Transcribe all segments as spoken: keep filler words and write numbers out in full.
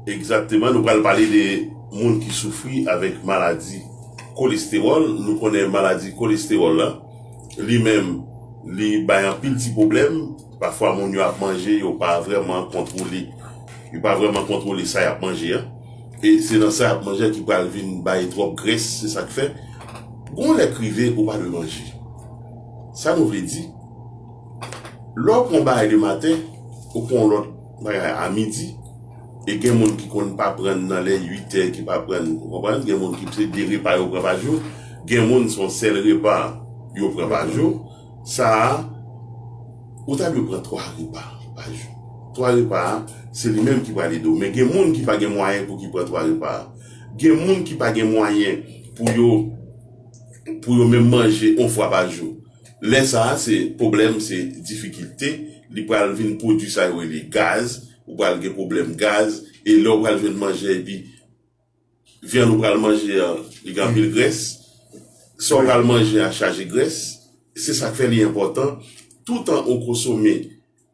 Egzakteman, nou pral pale de moun ki soufri avèk maladi kolestewòl. Nou konnen maladi kolestewòl la, li menm, li bay anpil ti pwoblèm. Pafwa, moun yo ap manje, yo pa vrèman kontwole. Yo pa vrèman kontwole sa y ap manje an. E se nan sa y ap manje an ki pral vin bay twòp grès, se sa k fè. Gon lè k rive, ou pa dwe manje. Sa nou vle di, lè w pran bagay de maten, ou pran lòt bagay a midi, e gen moun ki konn pa pran nan lè uit è, ki pa pran, ou konprann? Gen moun ki se de repa yo pran pa jou, gen moun se yon sèl repa yo pran pa jou. Sa a, ou ta dwe pran twa repa pa jou. Twa repa a, se li menm ki pral ede w. Men gen moun ki pa gen mwayen pou ki pran twa repa a. Gen moun ki pa gen mwayen pou yo, pou yo menm manje yon fwa pa jou. Lè sa a, se pwoblèm, se difikilte. Li pral vin pwodui sa yo rele gaz. Ou pral gen pwoblèm gaz. E lè w pral jwenn manje, epi vyann ou pral manje an, li gen anpil grès. Sa w pral manje a chaje grès. Se sa k fè li enpòtan. Toutan ou konsome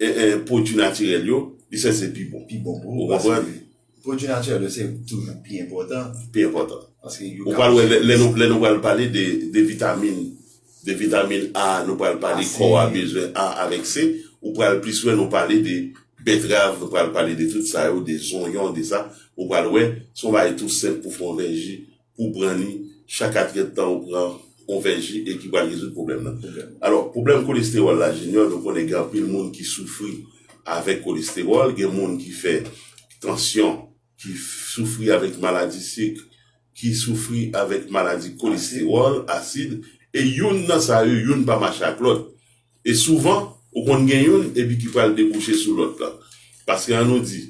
e, e, pwodui natirèl yo, li sèse pi bon. Pi bon pou ou, ou konprann? Pwodui natirèl yo se toujou pi enpòtan. Pi enpòtan. Paske yo... Ou pral wè, lè, lè nou, lè nou pral pale de, de vitamin, de vitamin A, nou pral pale kò a bezwen A avèk C, ou pral plis wè nou pale de bètrav, nou pral pale de tout sa yo, de zonyon, de sa, ou pral wè, se yon bagay tou senp pou fè yon vèji, pou pran li, chak katriyèdtan ou pran yon vèji e ki pral rezoud pwoblèm nan. Alò, pwoblèm kolestewòl la, Junior, nou konnen gen anpil moun ki soufri avèk kolestewòl, gen moun ki fè tansyon, ki soufri avèk maladi sik, ki soufri avèk maladi kolestewòl, asid, e youn nan sa yo, youn pa mache ak lòt. E souvan, ou konn gen youn, epi ki pral debouche sou lòt la. Paske an nou di,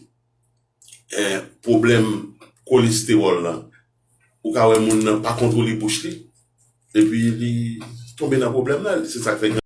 eh, pwoblèm kolestewòl la, ou ka wè moun nan pa kontwole bouch li, epi li tonbe nan pwoblèm nan. Se sa k fè